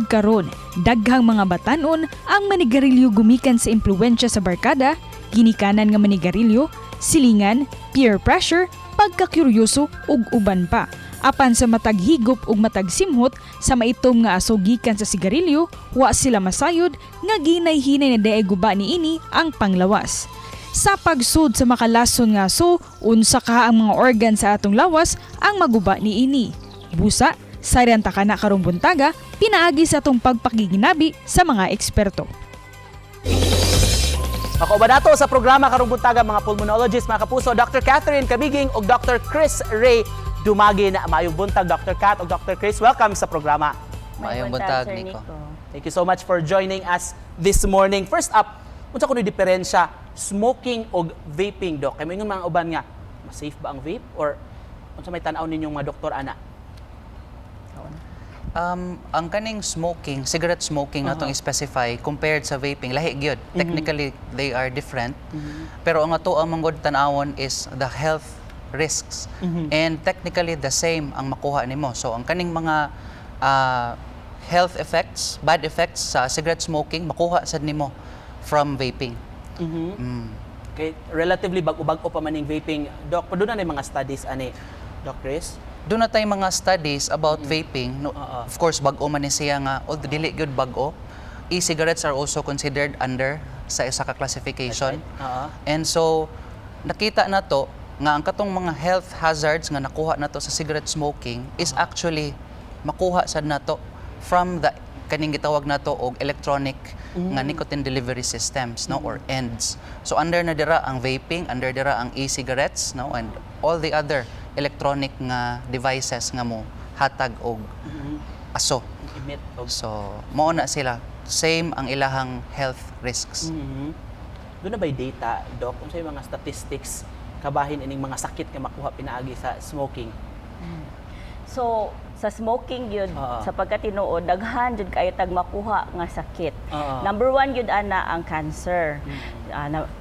Hangtod karon, daghang mga batanon ang manigarilyo gumikan sa impluwensya sa barkada, ginikanan nga manigarilyo, silingan, peer pressure, pagkakuryoso ug uban pa. Apan sa matag higop ug matag simhot sa maitom nga aso gikan sa sigarilyo, wa sila masayod nga ginay-hinay na diay guba niini ang panglawas. Sa pagsud sa makalason nga aso, unsa ka ang mga organ sa atong lawas ang maguba niini? Busa, sayran ta kana karong buntaga, pinaagi sa atong pagpakiginabi sa mga eksperto. Makauban nato sa programa karong buntaga mga pulmonologist, mga kapuso, Dr. Catherine Kabiging ug Dr. Chris Ray Dumagin. Maayong buntag, Dr. Kat ug Dr. Chris. Welcome sa programa. Maayong buntag, Sir Nico. Thank you so much for joining us this morning. First up, unsa kuno diferensya smoking og vaping, Doc? Kay moingon mga uban nga, mas safe ba ang vape or unsa may tan-aw ninyong mga doktor ana? Ang kaning smoking, cigarette smoking natong specify compared sa vaping, lahi gyud. Technically, they are different. Pero ang ato ang manggod tan-awon is the health risks. And technically the same ang makuha nimo. So ang kaning mga health effects, bad effects sa cigarette smoking makuha sad nimo from vaping. Kay relatively bag-o-bag-o pa man ning vaping, Doc. Paduna na yung mga studies ani, Doc Chris? Duna tay mga studies about vaping. No, of course, bag-o man ni siya nga, although dili gyud bag-o. E-cigarettes are also considered under sa isa ka classification. And so, nakita na to nga ang katong mga health hazards nga nakuha nato sa cigarette smoking is actually makuha sad nato from the kaning gitawag nato og electronic nga nicotine delivery systems, no, or ENDS. So under na dira ang vaping, under dira ang e-cigarettes, no, and all the other electronic nga devices nga mo hatag og aso. Emit og So mao na sila, same ang ilahang health risks. Duna ba'y data, Doc? Unsa yung mga statistics kabahin ining mga sakit nga makuha pinaagi sa smoking? So, sa smoking yun, sa pagkatinuod, daghan jud kayo tag makuha nga sakit. Number one yun ana ang cancer.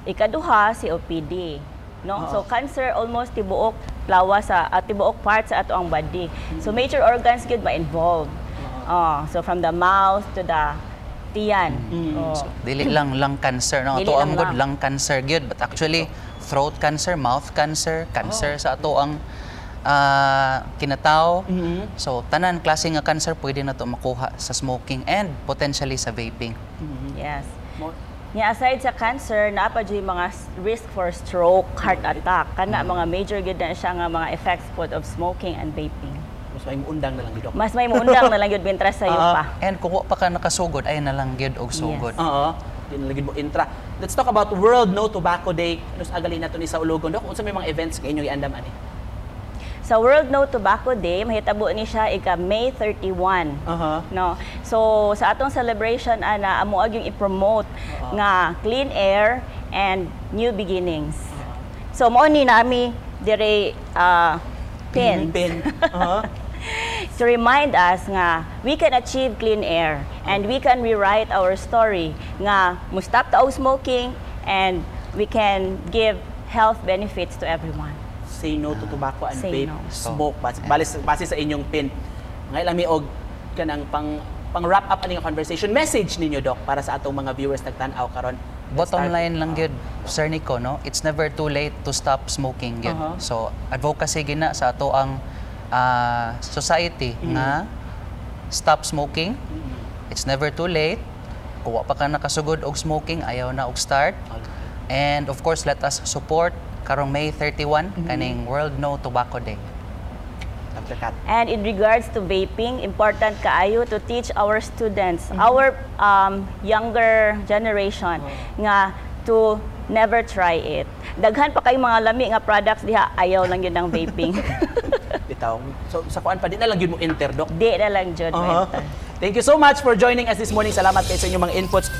Ikaduha, COPD. No? So cancer almost tibuok lawas sa tibuok part sa ato ang body. So major organs gyud ma-involved. So from the mouth to the tiyan. Oh. So, dili lang lung cancer, no? Dili Ato lang ang good lung. Lung cancer gyud, but actually throat cancer, mouth cancer, cancer sa ato ang kinataw. So tanan klase nga cancer pwede na to makuha sa smoking and potentially sa vaping. Yes. Nya Nya aside sa cancer, naa pa jud mga risk for stroke, heart attack. Kana mga major gyud na siya nga mga effects pod of smoking and vaping. Mas may muundang na lang, Doc. Mas may muundang na lang gyud mintras sayo pa. And kung wa pa ka nakasugod, ay na lang gyud og sugod. Oo. Di na lang mo intra. Let's talk about World No Tobacco Day. Ano sa agali nato ni sa Ulogon, Doc? Unsa may mga events nga inyong giandam ani? Sa World No Tobacco Day, mahitabo ni siya ika May 31. No. So sa atong celebration ana, amo gyung i-promote nga clean air and new beginnings. So mao ni nami dire pin Pin. To remind us nga we can achieve clean air and we can rewrite our story nga mo stop ta og smoking and we can give health benefits to everyone. Say no to tobacco and Say vape no. smoke. Base sa inyong pin. Mga lami og kanang pang pang wrap up ani nga conversation message ninyo, Doc, para sa atong mga viewers nagtan-aw karon. Bottom Start. Line lang gyud, Sir Nico, no? It's never too late to stop smoking gyud. So advocacy gina sa ato ang society nga stop smoking. It's never too late. Kung wa pa ka nakasugod og smoking, ayaw na og start. And of course, let us support karong May 31 kaning World No Tobacco Day. Dr. Kat. And in regards to vaping, important kaayo to teach our students, our younger generation, nga to never try it. Daghan pa kayo mga lami nga products diha, ayaw lang gyud ng vaping. Bitaw. So sa kuan pa, di na lang gyud mo enter, Doc. Di na lang jud mo enter. Thank you so much for joining us this morning. Salamat kay sa inyong mga inputs.